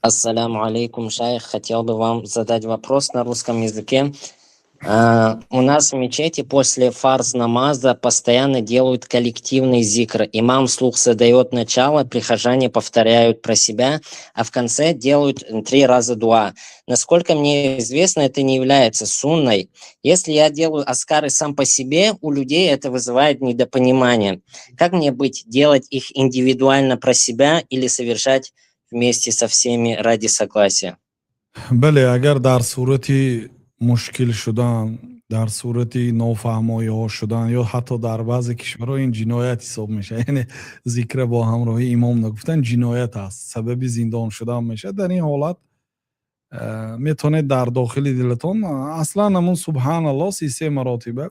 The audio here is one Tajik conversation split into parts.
Ассаляму алейкум, шайх. Хотел бы вам задать вопрос на русском языке. У нас в мечети после фарз намаза постоянно делают коллективный зикр. Имам вслух задает начало, прихожане повторяют про себя, а в конце делают три раза дуа. Насколько мне известно, это не является сунной. Если я делаю азкары сам по себе, у людей это вызывает недопонимание. Как мне быть, делать их индивидуально про себя или совершать вместе со всеми ради согласия? Бале, агар дар сурати мушкил шудан, дар сурати нофаҳмоиҳо шудан ё ҳатто дар баъзе кишварҳо ин ҷиноят ҳисоб мешавад, яъне зикра бо ҳамроҳии имом нагуфтан ҷиноят аст, сабаби зиндон шудан мешавад. Дар ин ҳолат метавонед дар дохили дилатон аслан ҳамун субҳаналлоҳ 33 маротиба,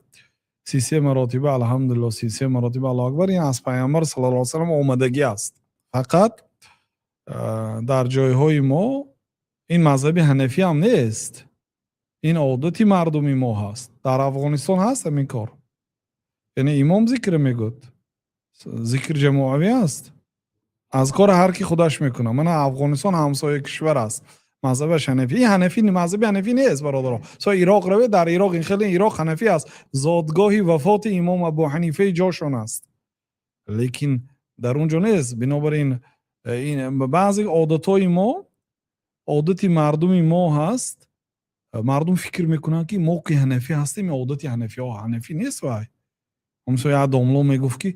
33 маротиба алҳамдулилло, 33 маротиба Аллоҳу акбар, ин аз Пайғамбар саллаллоҳу алайҳи васаллам омадагӣ аст. Фақат дар ҷойҳои мо ин мазҳаби ҳанафӣ ҳам нест, ин одати мардуми мо ҳаст. Дар Афғонистон ҳаст ҳамин кор, яъне имом зикр мегӯд, зикр ҷамоавӣ аст, аз кори ҳар ки худаш мекунад. Мана, Афғонистон ҳамсоя кишвар аст, мазҳабаш ҳанафӣ, ҳанафӣ, мазҳаби ҳанафӣ нест, бародаро. Со Ироқ равед, дар Ироқ ин хеле, Ироқ ҳанафӣ аст, зодгоҳи вафоти имом Абу Ҳанифаи ҷошон аст, лекин дар он ҷо нест. Бинобар ин баъзе одатҳои мо, одати мардуми мо ҳаст. Мардум фикр мекунанд, ки мо ки ҳанафӣ ҳастем, одати ҳанафиҳо. Ҳанафӣ нест вай. Мисол, як домло мегуфт, ки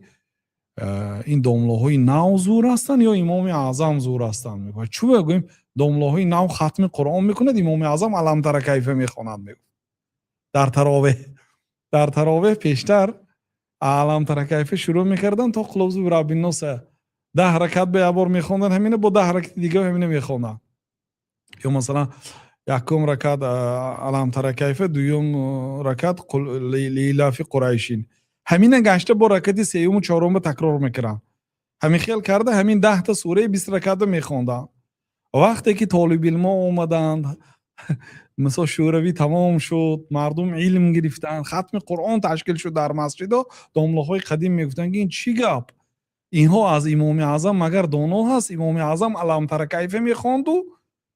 ин домлоҳои нав зур ҳастанд ё Имоми Аъзам зур ҳастанд? Мегӯяд, чӯ гӯем, домлоҳои нав хатми Қуръон мекунад, Имоми Аъзам алам тара кайфа мехонад, мегуфт. Дар таровеҳ пештар алам тара кайфа шурӯъ мекарданд то қул аъузу бираббинноса, 10 ракат ба як бор мехонданд ҳамина, бо 10 ракати дига ҳамина мехонданд. Ё масалан, якум ракат алам тара кайфа, дуюм ракат лиилафи қурайшин, ҳамина гашта бо ракати сеюму чорумба такрор мекунанд. Ҳамин хел карда, ҳамин 10-та сураи 20 ракатро мехонданд. Вақте ки толибилмо омаданд, мисол, Шӯравӣ тамом шуд, мардум илм гирифтанд, хатми Қуръон ташкил шуд дар масҷидо, домлоҳои қадим мегуфтанд, ки ин чӣ гап, инҳо аз Имоми Аъзам магар доно ҳаст? Имоми Аъзам алам тара кайфа мехонду,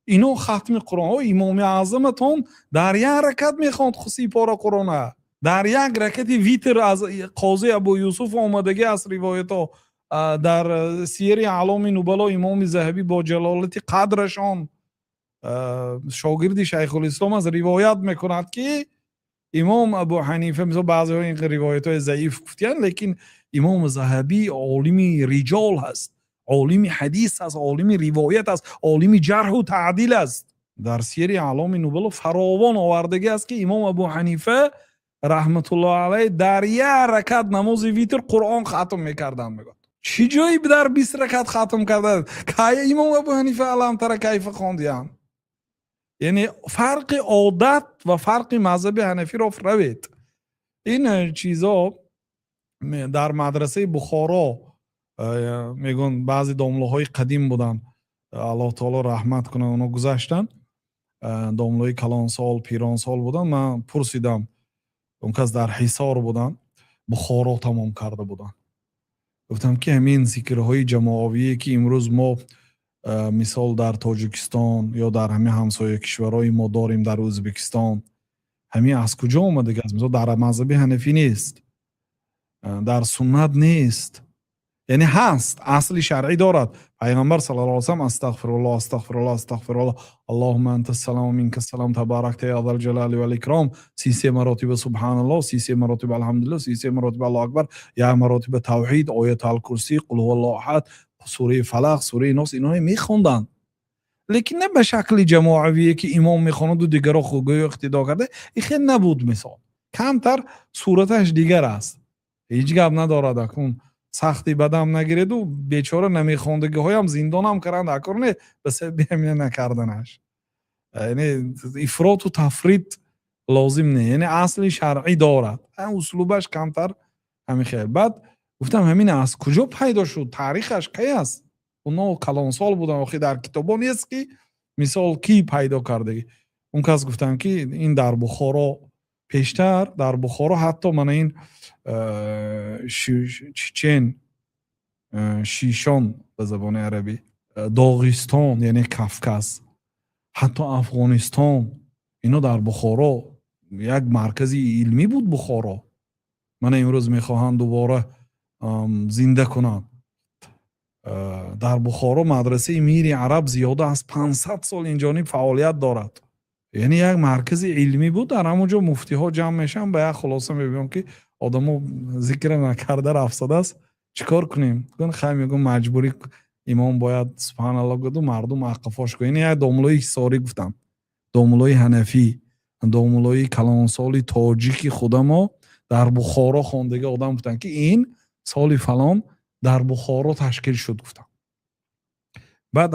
ино хатми Қуръон. Имоми Аъзаматон дар як ракат мехонд 30 пора Қуръона дар як ракати витр. Аз Қози Абу Юсуф омадагӣ аст ривоятҳо дар Сияри аъломи нубало. Имоми Заҳабӣ бо ҷалолати қадрашон, шогирди Шайхулислом аст, ривоят мекунад, ки имом Абу Ҳанифа, мисол, баъзеҳо ин ривоятҳои заиф гуфтиянд, лекин имом Заҳабӣ олими риҷол ҳаст, олими ҳадис аст, олими ривоят аст, олими ҷарҳу таъдил аст. Дар Сияри аъломи нубало фаровон овардагӣ аст, ки имом Абу Ҳанифа раҳматуллоҳ алайҳ дар як ракат намози витр Қуръон хатм мекарданд. Мегӯяд, чӣ ҷое дар 20 ракат хатм карда? Кай имом Абу Ҳанифа алам тара кайфа хондиянд? Яъне фарқи одат ва фарқи мазҳаби ҳанафиро равед. Ин чизо дар мадрасаи Бухоро мегӯн, баъзе домлоҳои қадим буданд, Аллоҳ таоло раҳмат кунад, оно гузаштанд, домлои калонсол, пиронсол буданд. Ман пурсидам, он кас дар Ҳисор буданд, Бухоро тамом карда буданд. Гуфтам, ки ҳамин зикрҳои ҷамоавие, ки имрӯз мо, мисол, дар Тоҷикистон ё дар ҳамин ҳамсоя кишварҳои мо дорем, дар Ӯзбекистон, ҳамин аз куҷо омадагӣ аст? Мисол, дар мазҳаби ҳанафӣ нест, дар суннат нест. Яъне ҳаст, асли шаръӣ дорад. Пайғамбар саллаллоҳу алайҳи васаллам астағфируллоҳ, астағфируллоҳ, астағфируллоҳ, аллоҳумма анта салам минка салам, табаракта я зал ҷалали вал икром, 33 маротиба субҳаналлоҳ, 33 маротиба алҳамдулиллоҳ, 33 маротиба Аллоҳу акбар, як маротиба тавҳид, оятал курсӣ, қул ҳуваллоҳу аҳад, сураи Фалақ, сураи Нос, инҳое мехонданд, лекин на ба шакли ҷамоавие, ки имом мехонаду дигаро гӯё иқтидо карда. Ин хел набуд. Мисол, камтар сураташ дигар аст. Ҳеҷ гап надорад, акун сахти бадам нагиреду бечора намехондагиҳоям зиндонам каранд, акор не, ба сабаби ҳамина накарданаш. Яъне ифроту тафрит лозим не, яъне асли шаръӣ дорад, услубаш камтар ҳамин хел. Баъд гуфтам, ҳамин аз куҷо пайдо шуд, таърихаш кай аст? Оно калонсол буданд. Охи, дар китобо нест, ки мисол, кӣ пайдо кардагӣ. Он кас гуфтанд, ки ин дар Бухоро, пештар дар Бухоро ҳатто мана ин чечен, шишон ба забони арабӣ. Доғистон, яъне Кавказ, ҳатто Афғонистон, ино дар Бухоро як маркази илмӣ буд. Бухоро мана имрӯз мехоҳанд дубора зинда кунанд. Дар Бухоро мадрасаи Мири Араб зиёда аз 500 сол инҷониб фаъолият дорад, яъне як маркази илмӣ буд. Дар ҳамон ҷо муфтиҳо ҷамъ мешаванд, ба як хулоса мебиём, ки одамо зикра накарда рафтадааст, чӣ кор кунем? Хай, мегӯм, маҷбурӣ имом бояд субҳаналло гуду мардум ақлфош кун. Ин як домулои Ҳисорӣ гуфтам, домулои ҳанафӣ, домулои калонсоли тоҷики худамо, дар Бухоро хондагӣ одам гуфтанд, ки ин соли фалон дар Бухоро ташкил шуд, гуфтам. Баъд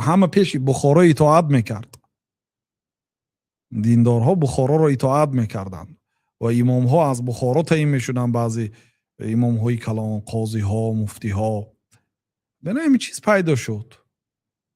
ҳама пеши Бухоро итоат мекард, диндорҳо Бухороро итоат мекарданд ва имомҳо аз Бухоро таъин мешуданд, баъзе имомҳои калон, қозиҳо, муфтиҳо. Бина, ҳамин чиз пайдо шуд.